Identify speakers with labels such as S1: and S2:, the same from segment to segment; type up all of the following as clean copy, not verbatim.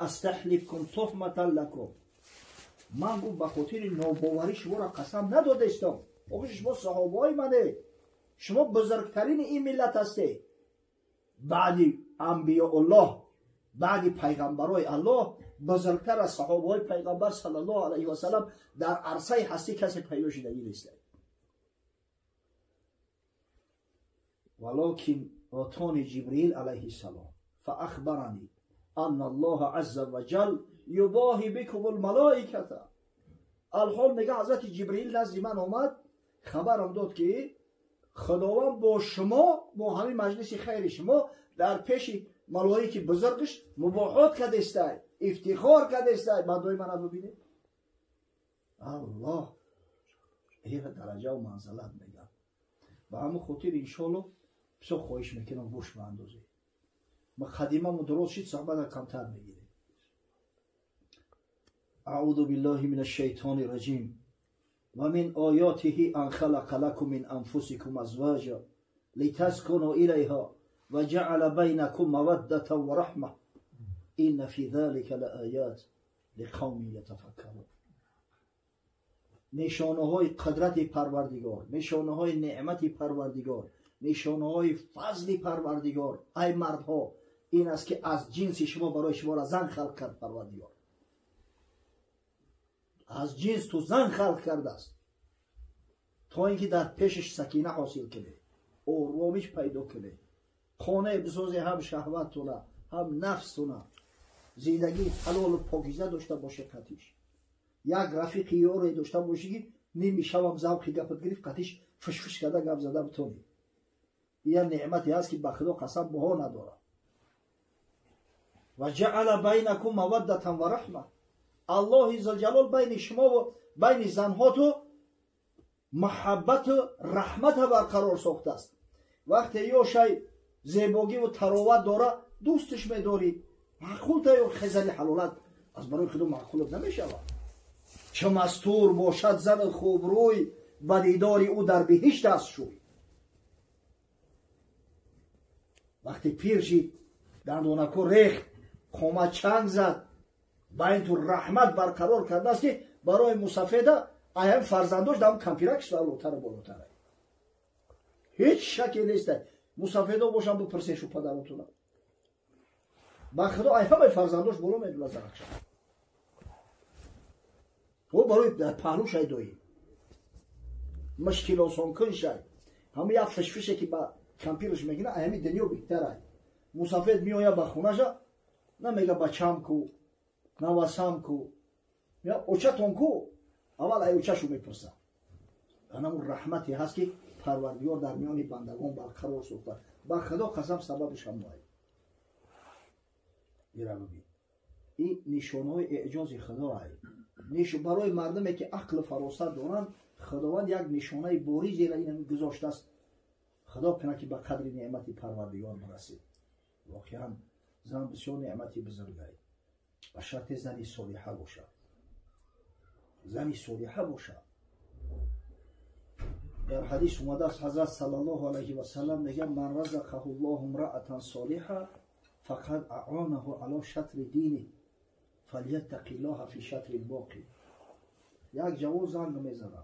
S1: астахлифкум тухматан лакум. Ман гуфт ба хотири нобоварӣ шуморо қасам надодастам. Охир шумо саҳобаҳои манед, шумо бузургтарини ин миллат ҳастед. Баъди анбиёуллоҳ, баъди пайғамбарои Аллоҳ бузургтар аз саҳобаҳои пайғамбар саллаллоҳу алайҳи васаллам дар арсаи ҳастӣ касе пайдо шудагӣ нест. ولكن آتاني جبريل عليه السلام فأخبرني أن الله عز وجل يباهي بكم الملائكة. الحال میگه حضرت جبرئیل نزد من آمد، خبرم داد که خداوند با شما، با همین مجلس خیر شما در پیش ملائک بزرگش مباهات کرده است، افتخار کرده است. بندای من ببینید، الله این درجه و منزلت میگه. به همون خاطر انشالله بسیار خواهش میکنم گوش باندازید. مقدمه درست شد، صحبت کمتر میگیریم. اعوذ بالله من الشیطان الرجیم. ومن آیاته ان خلق لكم من انفسكم ازواجا لتسكنوا اليها وجعل بينكم موده ورحمه ان في ذلك لآیات لقوم يتفکرون. نشانه های قدرت پروردگار، نشانه های نعمت پروردگار، نشانه های فضل پروردگار ای مردها این است که از جنس شما برای شما را زن خلق کرد پروردگار. از جنس تو زن خلق کرده است تا اینکه در پیشش سکینه حاصل کنه، آرامش پیدا کنه، خانه بسازه، هم شهوتونه هم نفستونه، زندگی حلال و پاکیزه داشته باشه. قطیش یک رفیق یاره داشته باشی که نیمی شبم ذوقی گپت گرفت، قطیش فشفش کرده گپ زده بتونی. یه نعمتی هست که به خدا قسم بها نداره. و جعل بینکم موده و رحمه. الله ذوالجلال بین شما و بین زنها تو محبت و رحمت برقرار ساخته است. وقتی یا شی زیباگی و تراوت داره دوستش میداری، معقول تا یا خزل حلالت از برای خدا معقول نمیشود. چه مستور باشد زن خوبروی، به دیدار او در بهشت است شوی. وقتی پیر شد دندانکو ریخت، قامت چنگ زد، با این تو رحمت برقرار کرده است که برای مسافده ایم فرزنداش دم کمپیرکش بالاتر و بالاتر. هیچ شکی نیست. مسافده باشم بپرسه شو پدرتون. با خدا ای همه فرزنداش بالا میدونه زرخش. او برای پهلو شای دوی. مشکل آسان کن شای. همه یک فشفشه که با کمپیرش میگیره ای همه دنیا بهتره. مسافر میآید به خونه‌ش، نمیگه بچم کو، نواسم کو، یا اوچتون کو، اول ای اوچشو میپرسه. اونم رحمتی هست که پروردگار در میان بندگان برقرار ساخته. با خدا قسم سببش هم نهی. این نشانه‌های اعجاز خدا است. برای مردمی که عقل و فراست دارند خداوند یک نشانه باریزی را این گذاشته است. خدا کنه که به قدر نعمت پروردگار برسید. واقعا زن بسیار نعمتی بزرگی، به شرط زنی صالحه باشد. زنی صالحه باشد. در حدیث اومده است حضرت صلی الله علیه و سلم میگه من رزقه الله امرأة صالحة فقد اعانه علی شطر دینه فلیتق الله فی شطر الباقی. یک جوان زنگ میزنه،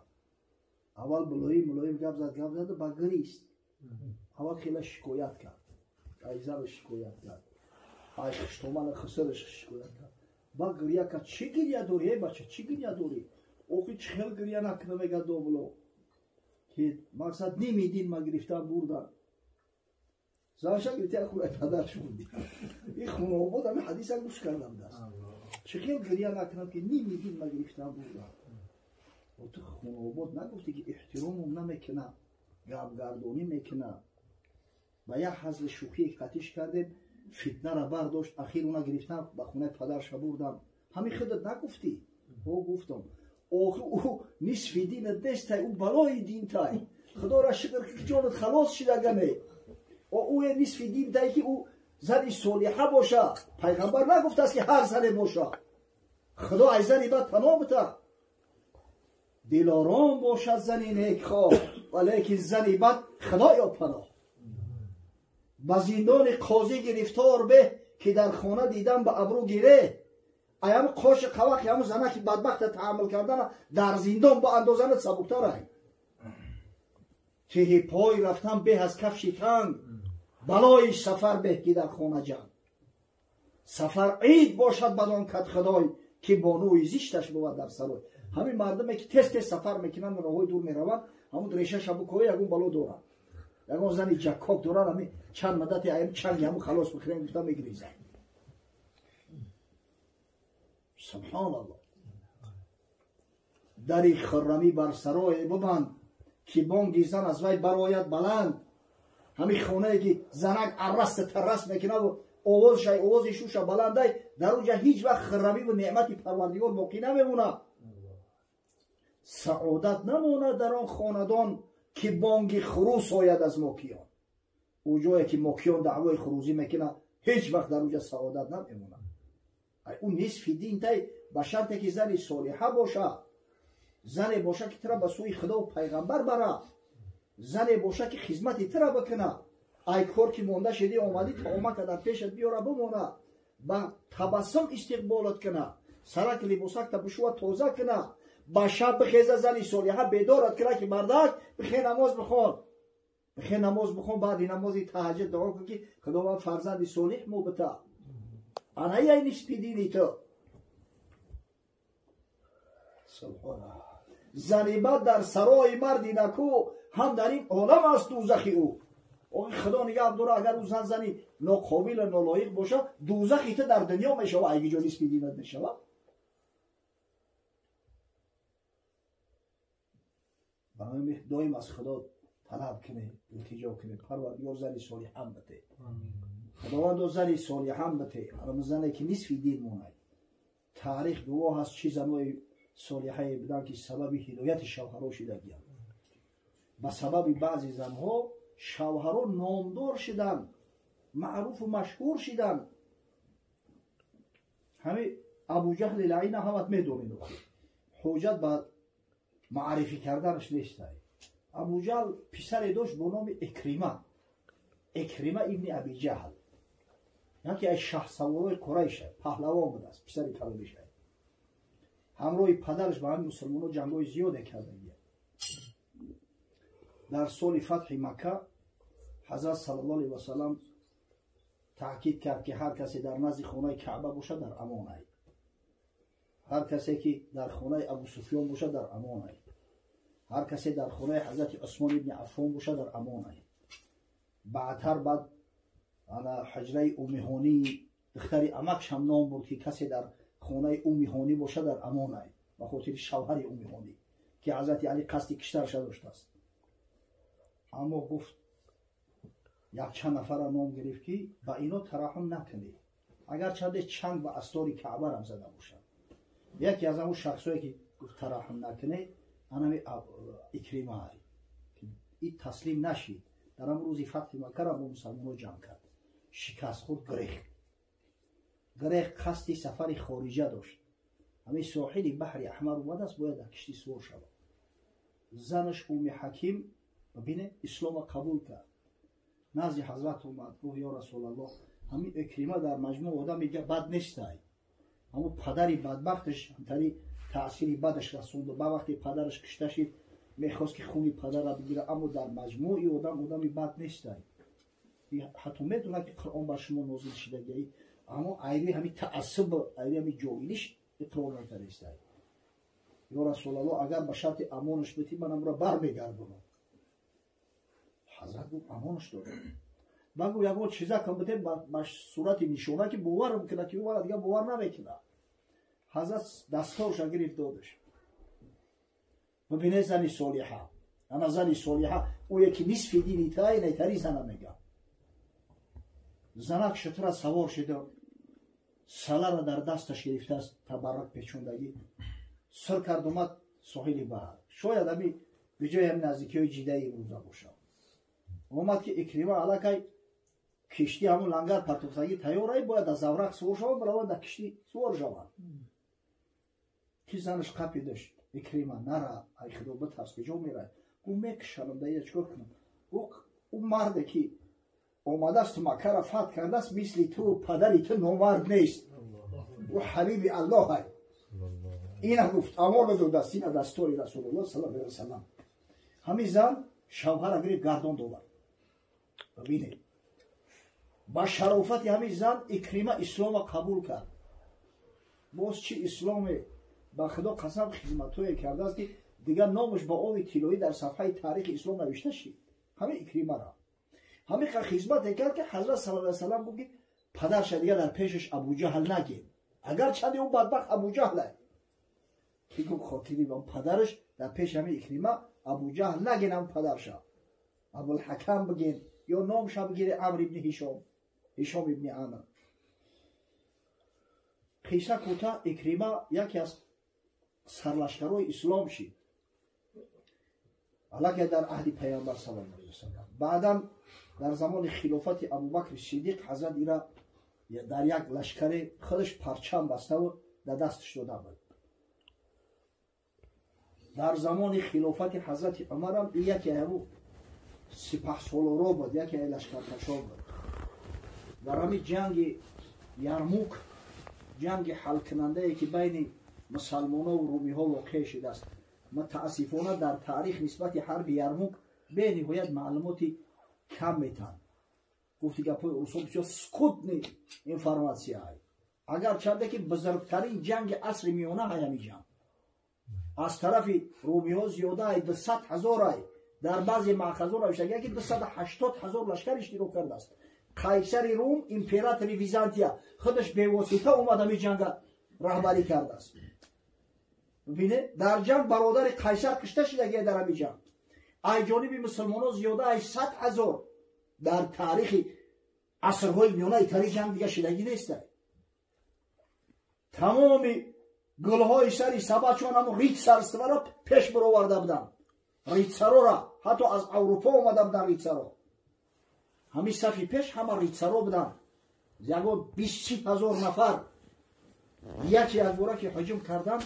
S1: اول ملایم ملایم گپ زد گپ زد با گریست. اول خیلی شکایت کرد، ایزار شکایت کرد، ای خشتومن خسرش شکایت کرد. با گریه کرد. چی گریه داری ای بچه؟ چی گریه داری؟ اوکی چخل گریه نکنه میگه دوبلو که مقصد نیمی دین ما گرفتن بردن. زنشا گرفته خونه پدرش بودی. این خونه آباد همه حدیث هم گوش کردم دست. چخل گریه نکنم که نیمی دین ما گرفتن بردن. و تو خونه آباد نگفتی که احترامم نمیکنه، گپ گردانی میکنه. و یک حزل شوخی قطیش کردیم، فتنه را برداشت، اخیر اونا گرفتن به خونه پدرش بردم. همین خودت نگفتی؟ او گفتم. آخه او نصف دین دستای، او بالای دین تای. خدا را شکر که جانت خلاص شده گمه. او نصف دین تای که او زنی صالحه باشه. پیغمبر نگفت است که هر زنی باشه. خدا از زنی بعد پناه بده. دلارام باشد زنی نیکخواه، ولیکن زنی بد خدایا پناه. به زندان قاضی گرفتار به که در خانه دیدم به ابرو گیره. Аям қоши қавақ ҳамун занаки бадбахта таҳаммул кардана дар зиндон бо андозанат сабуктар ай. Тиҳи пой рафтан беҳ аз кафши танг, балои сафар беҳ ки дар хона ҷанг. Сафар ид бошад бадон кад худой, ки бонуи зишташ бувад дар сарой. Ҳамин мардуме ки тез тез сафар мекунанд, роҳҳои дур мераванд, ҳамун реша шабукои ягон бало доранд, ягон зани ҷаккок доранд, ҳамин чанд муддати аям чанги ҳамун халос бихӯрем гуфта мегирезанд. Субҳоналлоҳ. Дари хуррамӣ бар сарое бубанд, ки бонги зан аз вай барояд баланд. Ҳамин хонае ки занак арраст тарраст мекунад, овозшай овози шуша баландай, дар онҷа ҳеҷ вақт хуррамиву неъмати парвардигор боқӣ намемонад. Саодат намонад дар он хонадон, ки бонги хурӯс ояд аз мокиён. Ӯ ҷое ки мокиён даъвои хурӯзӣ мекунад, ҳеҷ вақт дар онҷа саодат намемонад. Ӯ нисфи дин тай, ба шарте ки зани солиҳа бошад, зане бошад ки тура ба сӯи худову пайғамбар барад, зане бошад ки хизмати тура бикунад. Ай кор ки монда шидӣ омадӣ, таомака дар пешат биёра бимонад, ба табассум истиқболат кунад, сарак либосакта бишӯва тоза кунад, ба шаб бихеза зани солиҳа бедорат кунад ки мардак бихе намоз бихон, бихе намоз бихон, баъди намози таҳаҷҷуд дуо кун ки худованд фарзанди солиҳ мо бита. Ана яй нисфи дини ту. Субҳоналлоҳ. Зани бад дар сарои марди наку, ҳам дар ин олам аст дӯзахи ӯ. Охи худо нигаҳ дора, агар ӯ зан зани ноқобилу нолоиқ бошад, дӯзахи ту дар дунё мешавад, айги ҷо нисфи динат мешавад. Барои доим аз худо талаб кунед, илтиҷо кунед, парвардигор зани солиҳам бите, худовандо зани солиҳам бите, ҳамон зане ки нисфи дин монад. Таърих гувоҳ аст чӣ занои солиҳае буданд ки сабаби ҳидояти шавҳаро шидагиянд. Ба сабаби баъзе занҳо шавҳаро номдор шиданд, маъруфу машҳур шиданд. Ҳамин Абуҷаҳли лаина ҳамат медонед, ҳуҷҷат ба маърифӣ карданаш нестай. Абуҷаҳл писаре дошт бо номи Икрима, Икрима ибни Абиҷаҳл, яке аз шаҳсаворои Қурайша, паҳлавон будааст, писари калониша. Ҳамроҳи падараш ба ҳамин мусулмонҳо ҷангҳои зиёде кардагия. Дар соли фатҳи Макка ҳазрат саллаллоҳу алайҳи васаллам таъкид кард ки ҳар касе дар назди хонаи Каъба бошад дар амон ай, ҳар касе ки дар хонаи Абу Суфён бошад дар амон ай, ҳар касе дар хонаи ҳазрати Усмон ибни Аффон бошад дар амон ай. Баъдтар баъд ана ҳуҷраи Уммиҳонӣ духтари амакш ҳам ном бурд ки касе дар хонаи Уммиҳонӣ бошад дар амон ай, ба хотири шавҳари Уммиҳонӣ ки ҳазрати Али қасди киштараша доштааст. Аммо гуфт якчанд нафарро ном гирифт ки ба ино тараҳум накунед, агарчанде чанг ба астори Каъбарам зада бошад. Яке аз ҳамун шахсое ки гуфт тараҳум накунед, анами Икрима ай, и таслим нашид. Дар ҳамун рӯзи фатҳи Маккара бо мусалмонҳо ҷанг кард, шикаст хӯрд, гирехт. Гирехт, қасди сафари хориҷа дошт. Ҳамин соҳили баҳри Аҳмар омадааст, бояд дар киштӣ сувор шавад. Занаш Умми Ҳаким бибинед ислома қабул кард, назди ҳазрат омад, гуфт ё Расулаллоҳ, ҳамин Икрима дар маҷмӯъ одами бад нестай, ҳамун падари бадбахташ ҳамтари таъсири бадаш расонд. Ба вақте падараш кишта шид, мехост ки хуни падарра бигирад, аммо дар маҷмӯи одам одами бад нестай. Ҳатто медонад ки Қуръон бар шумо нозил шидагиай, аммо айри ҳамин таассуб, айри ҳамин ҷоҳилиш иқрор накардестай. Ё Расулаллоҳ, агар ба шарти амонаш битӣ, ман амро бармегардонам. Ҳазрат гуфт амонаш додам. Ман гуфт ягон чиза кам бите ба сурати нишона ки бовар мекунад ки ӯ мара дигар бовар намекунад. Ҳазрат дастторша гирифт додаш. Бибинед зани солиҳа, ана зани солиҳа, ӯе ки нисфи дини тай найтари зана мегӯяд. Занак шутра савор шида, салара дар дасташ гирифтааст, табаррак печондагӣ, сир кард омад соҳили баҳр. Шояд ҳами биҷои ҳами наздикиҳои ҷидаи имрӯза бошад. Омад ки Икрима аллакай киштӣ ҳамун лангар партофтагӣ тайёр ай, бояд аз заврақ сувор шавад, баравад дар киштӣ сувор шавад. Ки занаш қапи дошт, Икрима нара, ай худо битарс, куҷо мерай? Гуфт мекушанам, да я чикор кунам? Гуфт ӯ марде ки омадааст Маккара фатҳ кардааст, мисли ту падари ту номард нест. Ӯ ҳабиби Аллоҳ ай. Ина гуфт амон додаст ина дастори Расулуллоҳ саллаллоҳу алайҳи васаллам. Ҳамин зан шавҳара гирифт гардон довард. Бибинед, ба шарофати ҳамин зан Икрима ислома қабул кард. Боз чӣ исломе, ба Худо қасам, хизматҳое кардааст, ки дигар номаш ба оби тиллоӣ дар сафҳаи таърихи ислом навишта шид. Ҳамин Икримара ҳамин хизмате кард, ки ҳазрат саллаллоҳу алайҳи васаллам гуфт, ки падарша дигар дар пешаш Абуҷаҳл нагин, агарчанде ӯ бадбахт Абуҷаҳле, ки гуфт хотири падараш дар пеши ҳамин Икрима Абуҷаҳл нагин, ҳам падарша Абулҳакам бигин ё номша бигире Амр ибни Ҳишом, Ҳишом ибни Амр. Қисса кӯтоҳ, Икрима яке аз сарлашкарои ислом шид аллакай дар аҳди Пайғамбар саллаллоҳу алайҳи васаллам. Баъдан дар замони хилофати Абубакри Сиддиқ ҳазрат ира дар як лашкаре худаш парчам баставу дар дасташ дода буд. Дар замони хилофати ҳазрати Умарам яке ҳаму сипаҳсолоро буд, яке лашкаркашон буд. Дар ҳамин ҷанги Ярмук, ҷанги ҳалкунандае, ки байни мусалмонову румиҳо воқеъ шудааст, мутаассифона дар таърих нисбати ҳарби Ярмук бениҳоят маълумоти кам метаҳанд. Гуфти гапҳои урусҳо, бисёр скудный информация. Агарчанде ки бузургтарин ҷанги асри миёна ҳай ҳамин ҷанг. Аз тарафи румиҳо зиёдаи 200 000 ай, дар баъзе маъхазҳо навиштагия, ки 280 000 лашкар иштирок кардааст. Қайсари Рум, императори Византия, худаш бевосита омад ҳамин ҷанга раҳбарӣ кардааст. Бибинед, дар ҷанг бародари қайсар кушта шудагия. Дар ҳамин ҷанг ай ҷониби мусулмонон зиёда ай 100 000. Дар таърихи асрҳои миёнаи тари ҷанг дига шидагӣ неста. Тамоми гулҳои сари сабачон ҳамо рыцарство ро пеш бароварда буданд, рыцарора ҳатто аз Аврупо омада буданд рыцаро. Ҳамин сафи пеш ҳама рыцаро буданд, ягон 20-30 ҳазор нафар. Яке якбора ки ҳуҷум кардан,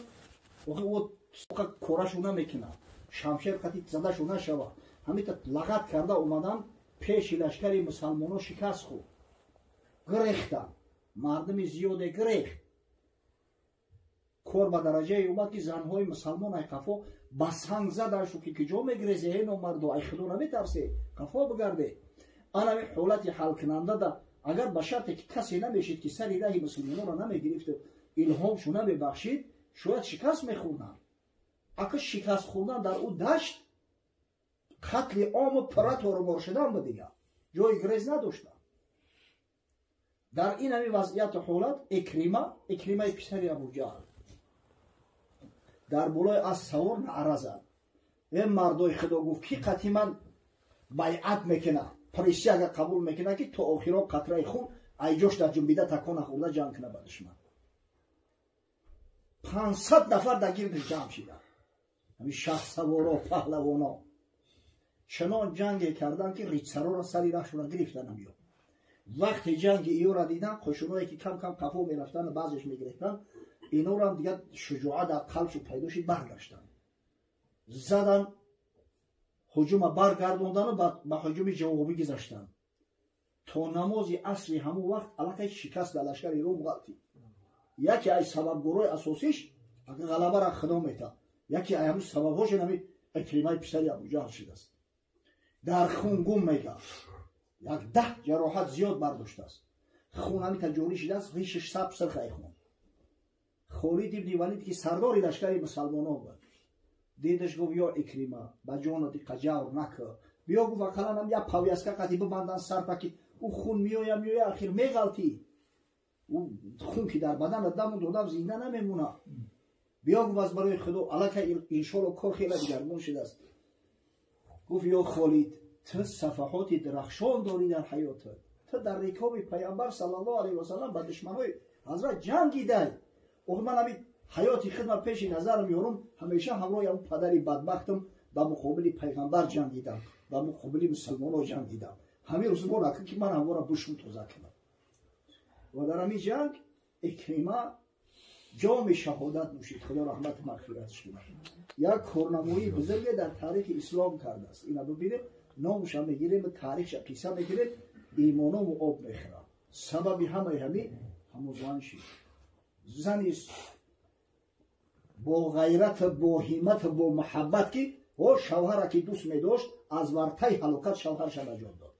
S1: корашу намекунад, шамшер қати задашу нашава, ҳамита лағат карда омадан пеши лашкари мусалмоно шикаст хӯрд, гирехтанд, мардуми зиёде гирехт. Кор ба дараҷае омад, ки занҳои мусалмон ай қафо ба санг задашу, ки куҷо мегирезе, эй номардо, ай Худо наметарсе, қафо бигарде. Анами ҳолати ҳалкунанда да агар ба шарте ки касе намешид, ки сари раҳи мусулмононро намегирифту илҳомшу намебахшид, шояд шикаст мехӯрданд. Ака шикаст хӯрдан дар ӯ дашт қатли ому пурра торумор шудан ба дигар ҷои грез надоштанд. Дар ин ҳами вазъияту ҳолат Икрима, Икримаи писари Абуҷаҳл, дар болои асп савор наъра зад: «Э мардои Худо», гуфт, «ки қати ман байъат мекуна, присяга қабул мекуна, ки то охирон қатраи хун айҷош дар ҷунбида такон нахӯрда ҷанг куна ба душман?» 500 нафар дар гирдиш ҷамъ шиданд, ҳамин шаҳсаворо, паҳлавоно. Чунон ҷанге карданд, ки рыцароро сари раҳшона гирифтанд. Ҳамё вақте ҷанги иёра дидан, қушуное ки кам кам қафо мерафтанд, баъзеш мегирифтанд, инорам дигар шуҷоат дар қалбшу пайдо шид, баргаштанд, задан, ҳуҷума баргардондану ба ҳуҷуми ҷавобӣ гузаштанд. То намози асри ҳамон вақт аллакай шикаст дар лашкари Рум ғалтид. Яке аз сабабгорои асосиш, ака ғалабара Худо мета, яке аз ҳамун сабабҳошен ҳами Икримаи писари Абуҷаҳл шудааст. Дар хун гум мега, як 10 ҷароҳат зиёд бардоштааст, хун ҳамита ҷорӣ шудааст, ришиш саб сирхай хун. Холид ибни Валид, ки сардори лашкари мусалмонон буд, дидаш, гуфт: «Ё Икрима, ба ҷонат иқа ҷавр накӯ, биё», гуфт, «ақаллан ҳам як повязка қати бибандан сарпа, ки ӯ хун меоя, меоя, ахир меғалтӣ. Ӯ хун ки дар баданат дамонд, одам зинда намемонад. Биё», гуфт, «аз барои Худо, аллакай иншолло кор хеле дигаргун шудааст». Гуфт: «Ё Холид, ту сафаҳоти дурахшон дорӣ дар ҳаётат. Ту дар рикоби Пайғамбар саллаллоҳу алайҳи васаллам ба душманҳои ҳазрат ҷангидай. Охи ман ҳамин ҳаёти худма пеши назар меорам, ҳамеша ҳамроҳи ҳамн падари бадбахтам ба муқобили Пайғамбар ҷангидам, ба муқобили мусалмонҳо ҷангидам. Ҳамин рӯзгор акн ки ман ҳамвора бушум тоза кунам». Ва дар ҳамин ҷанг Икрима ҷоми шаҳодат нӯшид, Худо раҳмату мағфиратш кунад. Як корнамоии бузурге дар таърихи ислом кардааст. Ина бибинед, номша мегирем, таърихша қисса мегирем, имоному об мехӯрад. Сабаби ҳамаи ҳамин ҳамун зан шид. Зани бо ғайрат, бо ҳиммат, бо муҳаббат ки о шавҳара ки дӯст медошт, аз вартаи ҳалокат шавҳарша наҷот дод.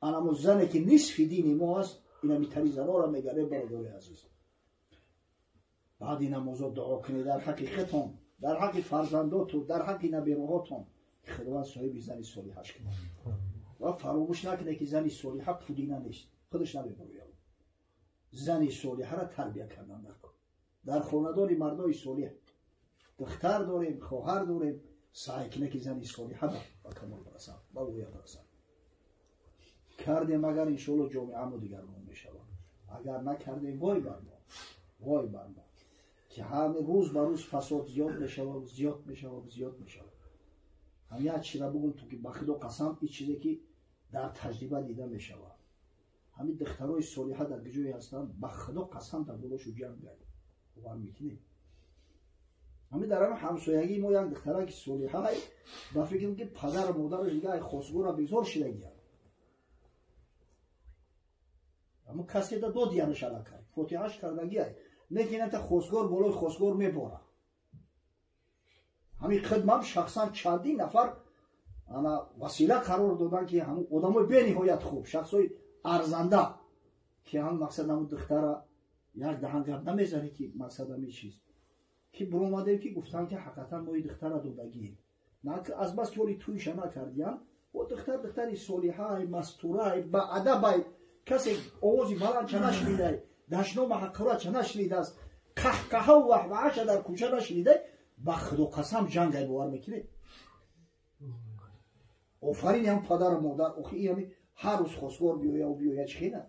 S1: Анамо зане ки нисфи дини мо аст, инамитари занора мегарем, бародари азиз. Баъди намозо дуо кунед дар ҳаққи худтон, дар ҳаққи фарзандотон, дар ҳаққи набераҳотон, ки Худованд соҳиби зани солиҳаш кунад. Ва фаромӯш накунед ки зани солиҳа пудина нест, худаш намебарояд. Зани солиҳаро тарбия кардан даркор. Дар хонадони мардои солиҳ духтар дорем, хоҳар дорем, саъй кунед ки зани солиҳа ба камол барасад, ба воя барасад. Кардем агар иншоалло ҷомеамо дигаргун мешавад. Агар накардем, вой бар мо, вой бар мо, ки ҳаме рӯз ба рӯз фасод зиёд мешавад, зиёд мешавад, зиёд мешавад. Ҳам як чиза бугум ту ки ба Худо қасам, ин чизе ки дар таҷриба дида мешавад. Ҳамин духтарои солиҳа дар куҷое ҳастанд, ба Худо қасам дар болошу ҷанг гай. Бовар мекунед? Ҳамин дар ҳамин ҳамсоягии мо як духтараки солиҳай, ба фикрам ки падару модараш дига ай хосгора безор шидагиянд. Аммо касе да додиянаш аллакай, фотиҳаш кардагиай. Лекин ата хосгор болои хосгор мебора. Ҳамин хидмам шахсан чандин нафар ана васила қарор додан ки ҳамун одамои бениҳоят хуб, шахсои арзанда, ки ҳамун мақсад ҳамун духтара як даҳан гап намезанӣ ки мақсад ҳамин чиз. Ки буромадем ки гуфтан ки ҳақиқатан мо ин духтара додагием. На аз бас ки ҳоли туиша накардиян, о духтар духтари солиҳай, мастурай, баадабай, касе овози баландча нашнидай, дашнома ҳаққурача нашнидааст, қаҳқаҳаву ваҳвааша дар кӯча нашнидай, ба Худо қасам ҷангай, бовар мекунед? Офарин ҳам падару модар, охи ин ҳами ҳар рӯз хосгор биёяу биёя чӣ хела?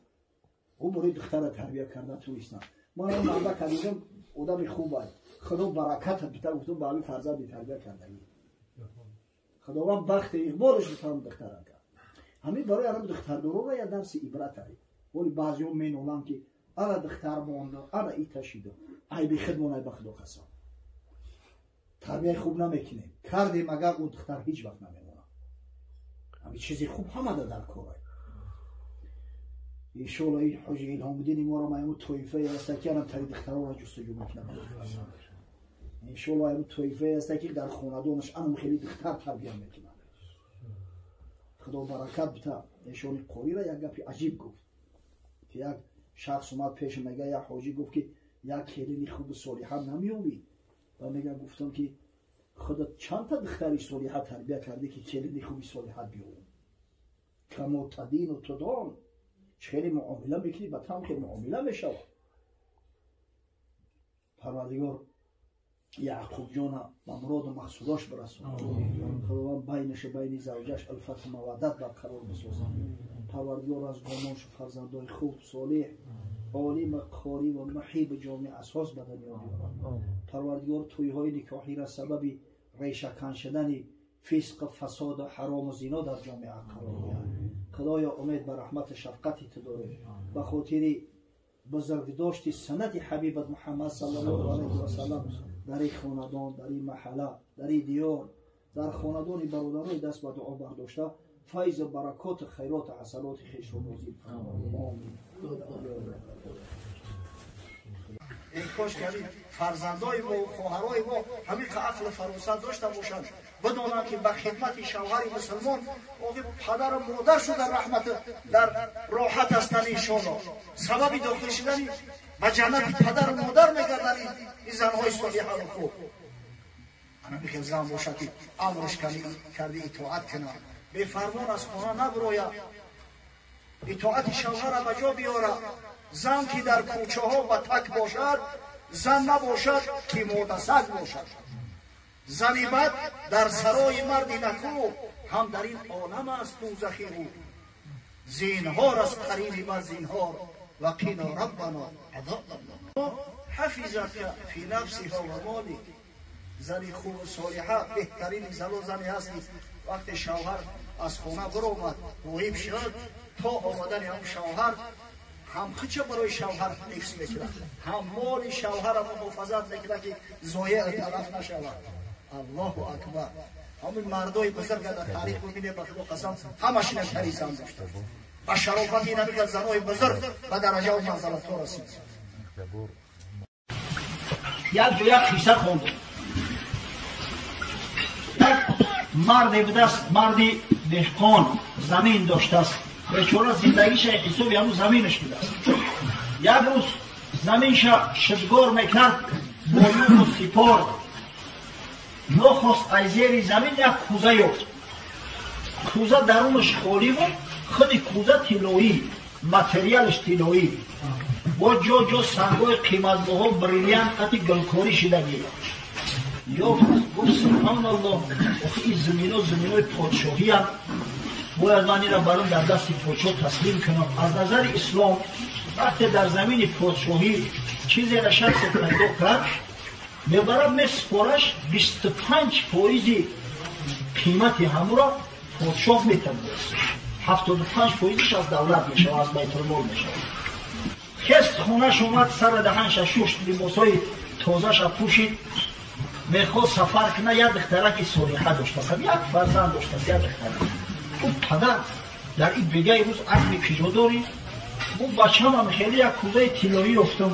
S1: Ӯ барои духтара тарбия карда туистан. Ман он манда кадидам одами хубай. Худо бараката бита, гуфтам ба ҳамин фарзанди тарбия кардагӣ. Худованд бахти иқболаш битам духтара кард. Ҳамин барои ҳам духтардорора я дарси ибратай. Вале баъзеҳо меноланд ки ана духтар монда, ана ита шида. Айби худмон, ай ба Худо қасам. Тарбияи хуб намекунем. Кардем агар ӯ духтар ҳеҷ вақт намемонад. Ҳамин чизи хуб ҳамада дар корай. Иншоалло ин ҳоҷи Илҳомиддини моро маяму тоифае ҳаста ки анам тари духтарора ҷустуҷӯ мекунад. Иншоалло аяму тоифае ҳаста ки дар хонадонаш анам хеле духтар тарбия мекунад. Худо баракат бита. Эшони қорира як гапи аҷиб гуфт. Ки як шахс омад пеш, мега як ҳоҷӣ гуфт ки як келини хуби солиҳа намеёбӣ. Ва мега гуфтам ки худо чандта духтари солиҳа тарбия кардӣ ки келини хуби солиҳа биёбам. Камо тадину тудон, хеле муомила мекунӣ, ба там хеле муомила мешавад. Парвардигор Яъқуб ҷона ба муроду мақсудош бирасонад. Худованд байнашу байни завҷаш улфату маваддат барқарор бисозад. Парвардигор аз гомоншу фарзандои хуб, солиҳ, олим, қорӣ ва муҳиби ҷомеа асос ба дунё биёрад. Парвардигор тӯйҳои никоҳиро сабаби решакан шудани фисқ, фасоду ҳарому зино дар ҷомеа қарор диҳад. Худоё, умед ба раҳмату шафқати ту дорем. Ба хотири бузургдошти суннати ҳабибат Муҳаммад саллаллоҳу алайҳи васаллам дар ин хонадон, дар ин маҳалла, дар ин диёр, дар хонадони бародарои даст ба дуо бардошта, файзу баракоту хайроту ҳасаноти хешро нозил фармо. Омин. Эй кош ки ҳамин фарзандои мо, хоҳарои мо ҳамин ақлу фаросат дошта бошанд, бидонанд ки ба хидмати шавҳари мусулмон охи падару модар шуда раҳмат дар роҳат ҳастанд. Иншоалло сабаби дохил шудани ба ҷаннати падару модар мегарданд ин занҳои солиҳану хуб. Ана бихел зан бошад ки амрш карди итоат кунад, бефармон аз хона набирояд, итоати шавҳара ба ҷо биёрад. Зан ки дар кӯчаҳо ба так бошад, зан набошад ки модасаг бошад. Зани бад дар сарои марди наку ҳам дар ин олам аст дӯзахи ӯ. Зинҳор аз қарини бад зинҳор, ва қино раббано азобаннор. Ҳафизака фи нафсиҳа ва молик. Зани хубу солиҳа, беҳтарини зано зане ҳаст ки вақте шавҳар аз хона биромад, ғоиб шуд, то омадани ҳам шавҳар ҳам хича барои шавҳар ҳифз мекунад, ҳам моли шавҳара муҳофазат мекунад ки зоеъ талаф нашавад. Аллоҳу акбар! Ҳамин мардои бузурга дар таърих бибинем, ба Худо қасам, ҳамашина тари зан доштанд. Ба шарофати ин ҳамин занои бузург ба дараҷаву манзалатҳо расид.
S2: Як бор
S1: Як ҷо як қисса хондум. Як марде будааст, марди деҳқон, замин доштааст. Бечора зиндагиша ҳисоби ҳамун заминаш будааст. Як рӯз заминша шидгор мекард бо юғу сипор. Нохост аз зери замин як кӯза ёфт. Кӯза дарунаш холӣ буд, худи кӯза тиллоӣ, материалаш тиллоӣ, бо ҷо ҷо сангҳои қиматбаҳо, бриллиант қати гулкорӣ шидагӣ ёфт. Гуфт: «Субҳаналлоҳ, охи ин замино заминои подшоҳиянд, бояд ман инро баром дар дасти подшоҳ таслим кунам». Аз назари ислом, вақте дар замини подшоҳӣ чизеро шахсе пайдо кард, мебарад, месупораш, 25 фоизи қимати ҳамуро подшоҳ метавонист, 75 фоизиш аз давлат мешавад, аз байтулмол мешавад. Хест, хонаш омад, сара даҳанша шушт, либосҳои тозаша пӯшид, мехост сафар куна. Як духтараки солиҳа доштааст, як фарзанд доштааст, як духтарак. Гуфт: «Падар, дар ин бегаи рӯз азми киҷо дорӣ?» Гуфт: «Бачамам, хеле як кӯзаи тиллоӣ ёфтам,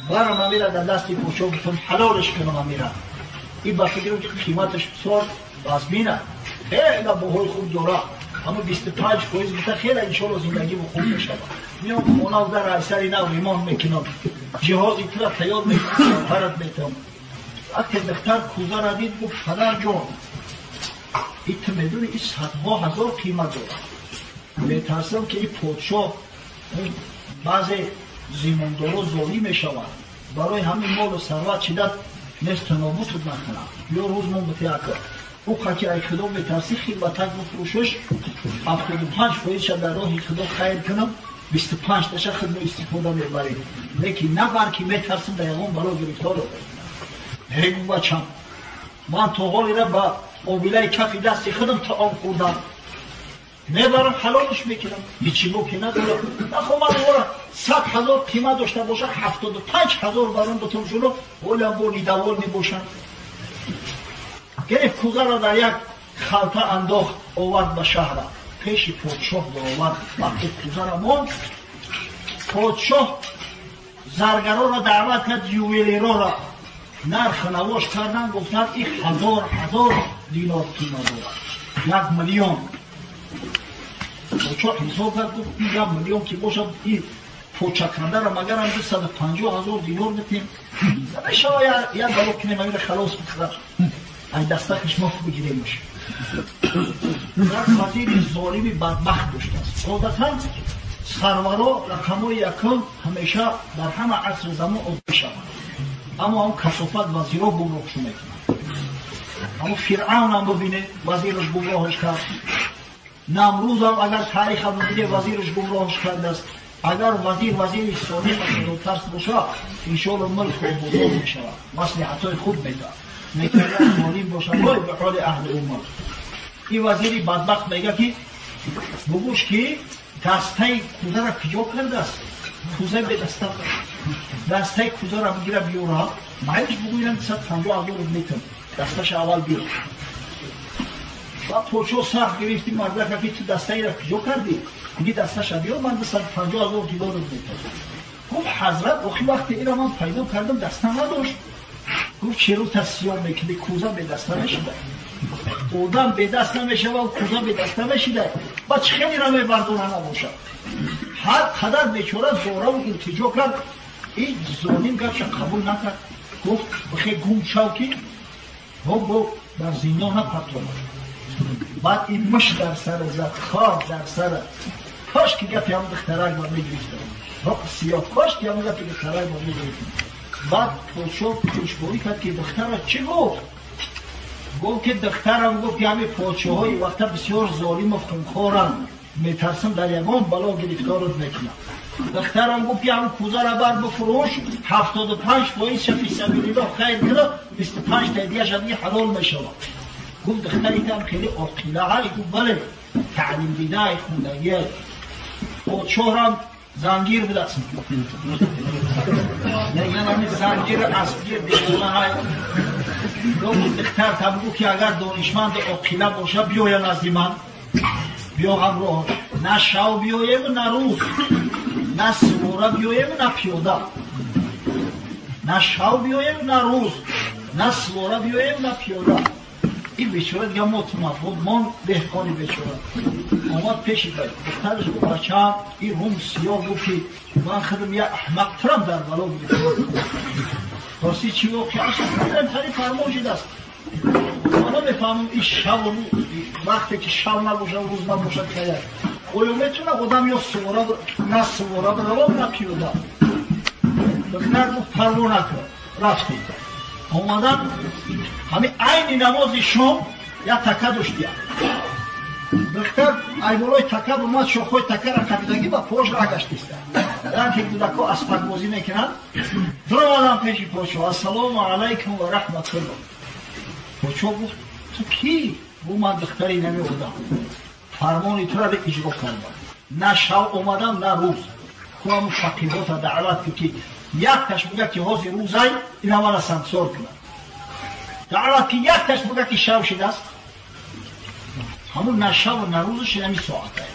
S1: барам амира дар дасти подшоҳ гуфтам, ҳалолеш кунам амира. Ин ба фикрам, ки қиматаш бисёр вазмина, хеле баҳои хуб дорад. Ҳама 25% гуфта, хеле иншоалло зиндагимо хуб мешавад. Меом хона, дар айсари нав ремонт мекунам, ҷиҳози тура тайёр мекунам, парат метавам». Вақте духтар кӯзара дид, гуфт: «Падарҷон, и ту медони, ин садҳо ҳазор қимат дорад. Метарсам, ки ин подшоҳ, баъзе зимондоро золим мешаванд, барои ҳамин молу сарват чидат несту нобудут накунад. Ё рӯз мон битеака ӯ қаки ай худо метарсӣ, хилватак бифурӯшаш, 75 фоизша дар роҳи худо хайр кунам, 25 таша худмо истифода мебарем. Лекин набар, ки метарсим, дар ягон бало гирифтор». Эгу: «Бачам, ман то ҳолира ба обилаи кафи дасти худам таом хӯрдам, мебарам, ҳалолш мекунам, ҳичибо ки надорам. Нахо ман ора 100 000 қимат дошта боша, 75 000 барон бутум шуно, ҳолиам бо недовольный бошам». Гирифт, кӯзаро дар як халта андохт, овард ба шаҳра, пеши подшоҳ баровард. Вақте кӯзара монд, подшоҳ заргароро даъват кард, ювелирора. Нарх навош кардан, гуфтанд: «И ҳазор ҳазор динор қимат дорад, 1 миллион». Подшоҳ ҳисоб кард, гуфт: «Ин 1 миллион ки бошад, и почакандаро магарам 250 000 динор метем, намешава? Як бало кунем, амира халос бихӯрад, ай дастакаш мо бигиремш». Як вазири золими бадбахт доштааст. Одатан сарваро рақамҳои якум ҳамеша дар ҳама асри замон одӣ мешаванд, аммо ҳам касофат вазиро гумроҳшу мекунад. Аммо Фиръавнам бибине, вазираш гумроҳаш кард. Намрӯзам агар тариха бибине, вазираш гумроҳаш кардааст. Агар вазир вазири солиҳ, худотарс боша, иншоалло мулк ободон мешавад, маслиҳатҳои хуб медиҳад. Лекин золим боша, вой ба ҳоли аҳли уммат. Ин вазири бадбахт мега, ки бугӯш, ки дастаи кӯзара куҷо кардааст? Кӯза бедаста, дастаи кӯзара бигира, биёра, майлиш бугӯям, 250 000 метам, дасташа аввал биёр. Баъд подшоҳ сахт гирифти мардака, ки ту дастаира куҷо кардӣ? Диги дасташа биёр, ман 250 000 динорат метам. Гуфт: «Ҳазрат, охи вақте ира ман пайдо кардам, даста надошт». Гуфт: «Чиро тасиён мекунӣ? Кӯза бедаста мешуда? Одам бедаст намешава, кӯза бедаста мешида. Ба чӣ хелира мебардора набошад?» Ҳар қадар бечора зораву илтиҷо кард, ин золим гапша қабул накард. Гуфт: «Бихе гум шав, ки бо дар зиндон напартонад». Баъд ин муш дар сара зад, хок дар сара. Кош ки гапи ҳам духтарак ба мегирифтам, сиёҳ, кош ки ҳам гапи духтарак ба мегирифтам. Баъд подшоҳ пешгӯӣ кард, ки духтара чӣ гуфт? Гуфт, ки духтарам гуфт, ки ҳамин подшоҳои вақта бисёр золиму хунхоранд, метарсам, дар ягон бало гирифторат мекунам. Духтарам гуфт, ки ҳам кӯзара бар бифурӯш, 75 фоизша фисабилиллоҳ хайр кира, 25 тадияша диги ҳалол мешавад. Гуфт: «Духтаритам хеле оқилаҳай?» Гуфт: «Бале, таълим дидаай, хундагиай». Подшоҳрам зангир будааст, яган зангир, аспгир, девонаҳай. Гуфт: «Духтар там гуфт, ки агар донишманду оқила боша, биёя назди ман, биё ҳамроҳ, на шав биёему, на рӯз, на сувора биёему, на пиёда». На шав биёем, на рӯз, на сувора биёем, на пиёда. Ин бечора дига мотумад, мон деҳқони бечора. Омад пеши духтараш гуфт: бачаам, ин рум сиёҳ гуфт ки ман худам як аҳмақтарам дар бало гирифтам. Рости чӣ воқеа шуд? Тари фармон шудааст. Ман намефаҳмам ин шаву вақте ки шав набошад, рӯз набошад, каяк. Оё метавонад одам ё сувора, на сувора биравад, на пиёда? Духтар гуфт: парво накун. Рафтем. Омадан ҳамин айни намози шом як така доштия. Духтар айболои така омад, шохҳои такара қабидагӣ ба пош раҳ гаштиста. Дан ки кӯдакҳо аспакбозӣ мекунанд, дуромадан пеши подшоҳ. Ассалому алайкум ва раҳматуллоҳ. Подшоҳ гуфт: ту кӣ? Гуфт: ман духтари нами одам. Фармони тура иҷро кардам. На шав омадам, на рӯз. Ту ҳамун фақиҳота даъват кун ки якташ буга ки ҳозир рӯзай, ина мана сангсор кунад. Даъват ки якташ буга ки шав шудааст. Ҳамун на шаву на рӯзаш ҳамин соатае.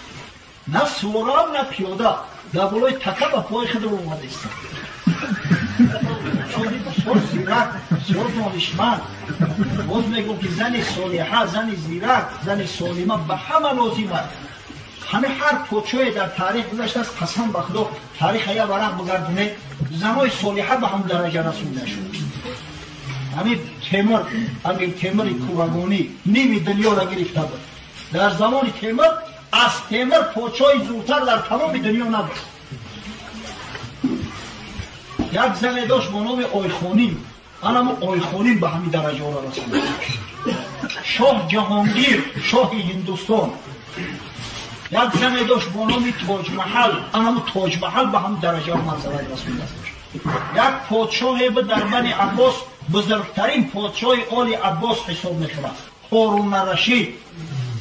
S1: На суворам, на пиёда. Дар болои така ба пои худам омада истам. Чун бисёр зирак, бисёр донишманд. Боз мегӯм ки зани солиҳа, зани зирак, зани солима ба ҳама лозим аст. Ҳаме ҳар подшоҳе дар таърих гузаштааст, қасам ба Худо, тариха як варақ бигардонед, занои солиҳа ба ҳамун дараҷа расонда шуд. Ҳамин Темур, Амир Темури Курагонӣ ними дунёро гирифта буд. Дар замони Темур аз Темур подшоҳи зудтар дар тамоми дунё набуд. Як зане дошт бо номи Ойхоним. Анамо Ойхоним ба ҳамин дараҷаҳоро расонда. Шоҳ Ҷаҳонгир, шоҳи Ҳиндустон, як зане дошт бо номи Тоҷмаҳал. Анамо Тоҷмаҳал ба ҳамин дараҷаҳо манзалат расондааст. Як подшоҳе буд дар Бани Аббос, бузургтарин подшоҳи Оли Аббос ҳисоб мешавад, Ҳорун-ар-Рашид.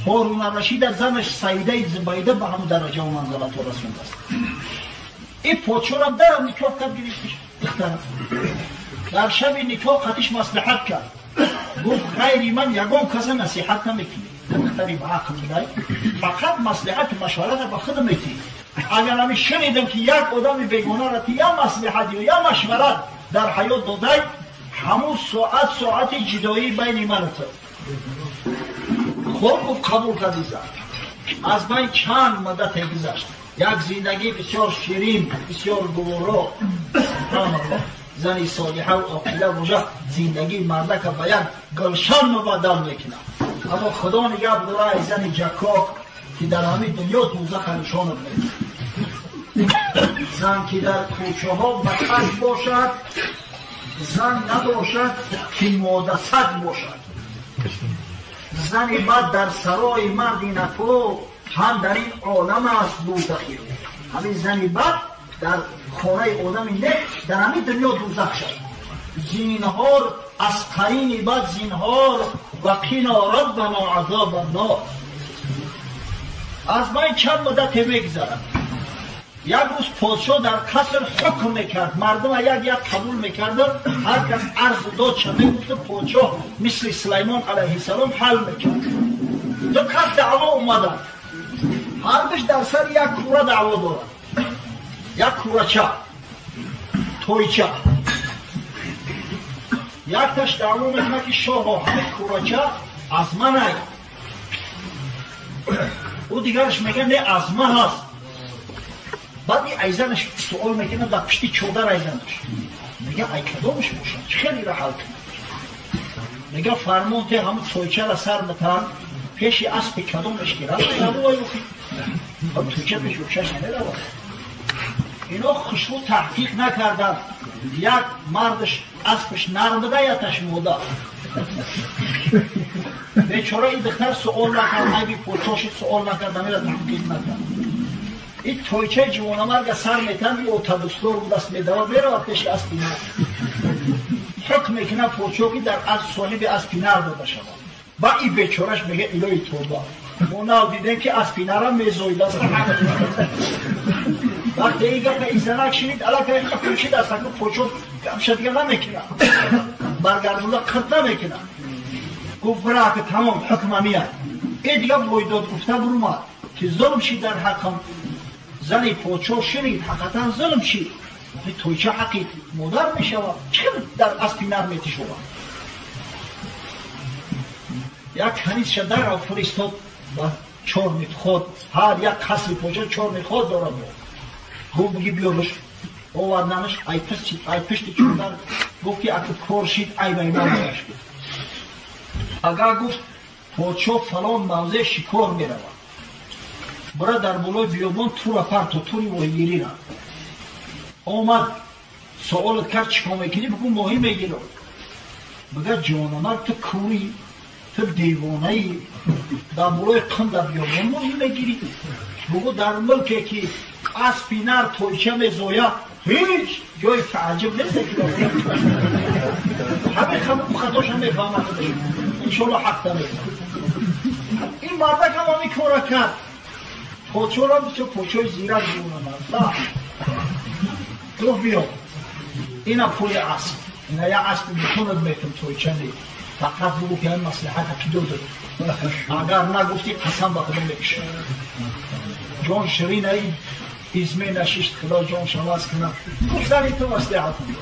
S1: Ҳорун-ар-Рашид аз занаш Саидаи Зубайда ба ҳамин дараҷаҳо манзалатҳо расондааст. Ин подшоҳам дарам никоҳ кард, гирифтиш духтарам. Дар шаби никоҳ қатиш маслиҳат кард. Гуфт: ғайри ман ягон каса насиҳат намекунӣ. Духтари ба ақл будай, фақат маслиҳату машварата ба худам метиҳӣ. Агар ҳамин шунидам ки як одами бегонаро ти я маслиҳат ё я машварат дар ҳаёт додай, ҳамун соат соати ҷудоӣ байни ман ту. Хоб гуфт, қабул карди зан. Аз байн чанд муддате гузашт. Як зиндагӣ бисёр ширин, бисёр гуворо. Субҳаналлоҳ. Зани солиҳа ва оқила бошад, зиндагии мардака ба як гулшан мубаддал мекунад. Аммо Худо нигаҳ дора ай зани ҷакок ки дар ҳамин дунё дӯзаха нишонат медиҳад. Зан ки дар кӯчаҳо ба кас бошад, зан набошад ки модасаг бошад. Зани бад дар сарои марди нако ҳам дар ин олам аст дӯзахӣ. Ҳамин зани бад дар хонаи одами нек дар ҳамин дунё дӯзах шад. Зинҳор аз қарини бад зинҳор, ва қино раббано азоба нор. Аз байн чанд муддате мегузарад. Як рӯз подшоҳ дар қаср ҳукм мекард, мардума як як қабул мекард, ҳар кас арзу додша мегуфту подшоҳ мисли Сулаймон алайҳиссалом ҳал мекард. Ду кас даъво омаданд. Ҳардуш дар сари як кура даъво дорад. Як курача, тойча. Якташ даъво мекунад ки шоҳо, ҳамин курача аз ман ай. Ӯ дигараш мегӯяд: не, аз ман ҳаст. Баъд ин айзанаш суол мекунад дар пишти чодар айзанаш. Мегӯяд: ай кадомаш бошад? Чӣ хел ира ҳал кунад? Мегӯяд: фармон те, ҳамун тойчара сар битан, пеши аспи кадомаш ки рафт, ҳамун тойча пеши ӯшаш намеравад. Ино хушрӯ таҳқиқ накарданд. Як мардаш аспаш нарм буда, якташ мода. Бечора ин духтар суол накард, айби подшоҳ суол накард, амира таҳқиқ накард. Ин тойчаи ҷавонамарга сар метан, ин отадустдор будаст, медавад, меравад пеши аспи нар. Ҳукм мекунад подшоҳ ки дар соҳиби аспи нар дода шавад. Ба ин бечораш мегӯяд: илоҳи тоба, мо нав дидем ки аспи нарам мезоидаст. Вақте ин гапа ин занак шунид, аллакай ҳукм шудааст, акну подшоҳ гапша дига намекунад, баргардонда қирт намекунад. Гуфт: бира, ки тамом ҳукм ҳамияд. Э дига войдод гуфта бурумад ки зулм шид дар ҳаққам. Зани подшоҳ шунид, ҳақиқатан зулм шид. Тойча ҳаққи модар мешавад, чӣ дар аспи нар метишовад? Як канизша дарав фиристод ба чор митход, ҳар як қасри подшоҳ чор митход дорад. Гуфт буги биёрш, оварданаш ай пишти чодар, гуфт ки аку кор шид, ай байман бояш гуфт. Агар гуфт подшоҳ фалон мавзеъ шикор меравад, бира дар болои биёбон тура парто, тури моҳигирира. Омад суолат кард чӣ кор мекунӣ? Бигӯ моҳӣ мегирам. Бигӯ ҷонамар, ту кӯрӣ, ту девонаӣ, дар болои қин дар биёбон моҳӣ мегирӣ? Бигӯ дар мулке ки аспи нар тойча мезояд, ҳеҷ ҷои тааҷҷуб нест. Ҳамин хатоша мефаҳмад, иншоалло ҳақ намекунад. Ин мардак ҳам ҳамин кора кард. Подшоҳро бисёр подшоҳи зирак ҷонамар. Гуфт биё, ина пули асп, ина як аспи бутунат метум, тойча не, фақат бигӯ ки ҳамин маслиҳата ки додад, агар нагуфтӣ қасам ба худо мекушам. Ҷон ширинаи изме нашишт, худо ҷон шаваз кунад. Гуфтани ту маслиҳат дод.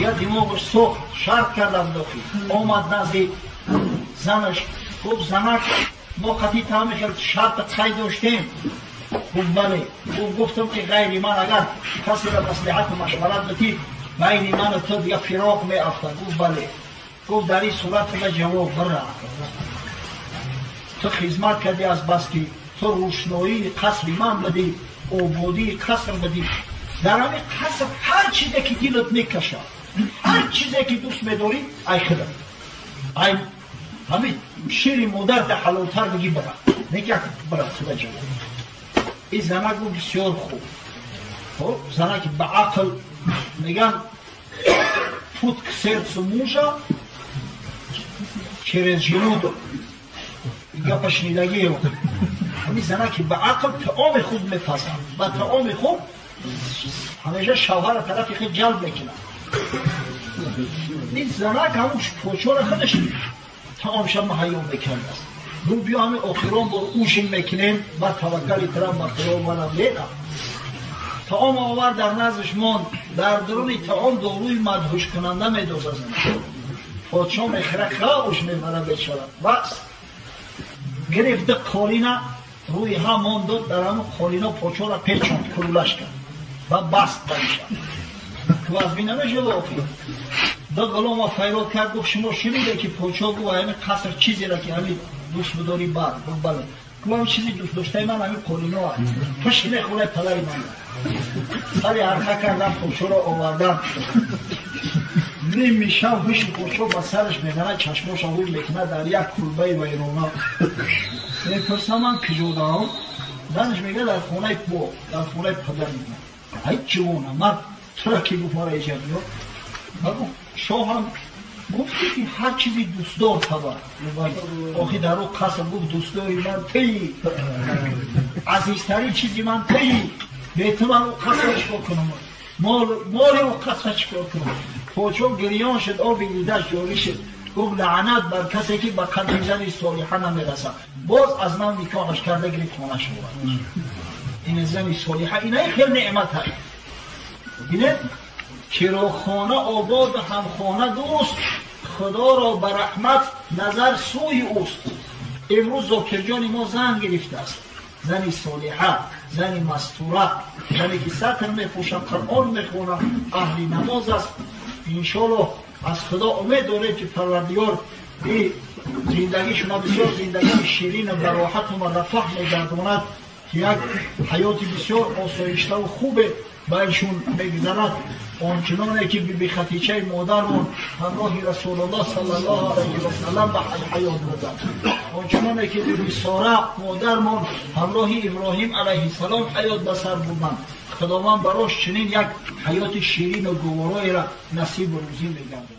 S1: Я димоғаш сохт, шарт кард аз дохил. Омад назди занаш, гуфт занак, мо қатъи таъми хел шарта қайд доштем. Гуфт бале. Гуфт гуфтам ки ғайри ман агар касеро маслиҳату машварат битӣ, байни ману ту дига фироқ меафтад. Гуфт бале. Гуфт дар ин сурат туга ҷавоб бира. Ту хизмат кардӣ аз бас ки ту рӯшноии қасри ман будӣ, ободии қаср будӣ. Дар ҳамин қаср ҳар чизе ки дилат мекашад, ҳар чизе ки дӯст медорӣ, ай худат, ай ҳамин шири модарта ҳалолтар бигӣ бира, не ки бира худа ҷавоб. Ин занак гуфт бисёр хуб. Хоб занаки ба ақл меган путь к сердцу мужа через желудок. Гапа шунидагиё. Ҳамин занаки ба ақл таоми хуб мепазад, ба таоми хуб ҳамеша шавҳара тарафи худ ҷалб мекунад. Ин занак ҳамун подшоҳро худаш таомша муҳайё мекардааст. Гуфт биё ҳамин охирон бор ужин мекунем, баъд таваккали тарам ба худо манам мерам. Таом овард, дар наздаш монд. Дар дуруни таом доруи мадҳушкунанда медозад занак. Подшоҳ мехӯрад, хавш мебарад бечора. Бас гирифт ду қолина рӯи ҳам монд, дод дар ҳамун қолино подшоҳро печонд, кулулаш кард ва баст бариша. Квазби намешуд охир. Ду ғулома файрод кард, гуфт шумо шуниде ки подшоҳ гуфт ҳамин қаср чизеро ки ҳамин дӯст бидорӣ бар. Гуфт бале. Гуфт ҳамин чизи дӯст доштаи ман ҳамин қолино аст. Пушти мехӯрад падари ман. Сари арқа кардан подшоҳро овардан. Ними шаб ҳуши подшоҳ ба сараш мезанад, чашмоша ҳуй мекунад дар як кулбаи вайрона. Мепурсам ман куҷодаам? Занаш мегӯяд дар хонаи бо, дар хонаи падари ман. Ай ҷавона мард тура ки гуфт мара иҷа биё? Гуфт шоҳам гуфти ки ҳар чизи дӯстдор табар. Охи дар ӯ қаср гуфт дӯстдори ман тии, азизтарин чизи ман тии, бе ту ман ӯ қасра чӣ кор кунам? Моли ӯ қасра чӣ кор кунам? Подшоҳ гирён шуд, оби дидаш ҷорӣ шуд. Гуфт лаънат бар касе ки ба қадри зани солиҳа намерасад. Боз аз нав никоҳаш карда гирифт хонааш овард. Ин зани солиҳа инаи хел неъмат ҳаст. Бинед, чирохона обод ҳамхона дӯст, худоро ба раҳмат назар сӯи ӯст. Имрӯз Зокирҷони мо зан гирифтааст. Зани солиҳа, зани мастура, зане ки сатр мепӯшад, Қуръон мехонад, аҳли намоз аст. Иншоаллоҳ аз худо умед дорем ки Парвардигор ин зиндагии шумо бисёр зиндагии ширину бароҳату рафоҳ мегардонад, ки як ҳаёти бисёр осоиштаву хубе ба ишон мегузарад. Ончуноне ки биби Хатичаи модармон ҳамроҳи Расулуллоҳ саллаллоҳу алайҳи васаллам ба ҳаёт бурданд, ончуноне ки биби Сора модармон ҳамроҳи Иброҳим алайҳиссалом ҳаёт ба сар бурданд, худованд барош чунин як ҳаёти ширину гувороеро насибу рӯзӣ мегардонад.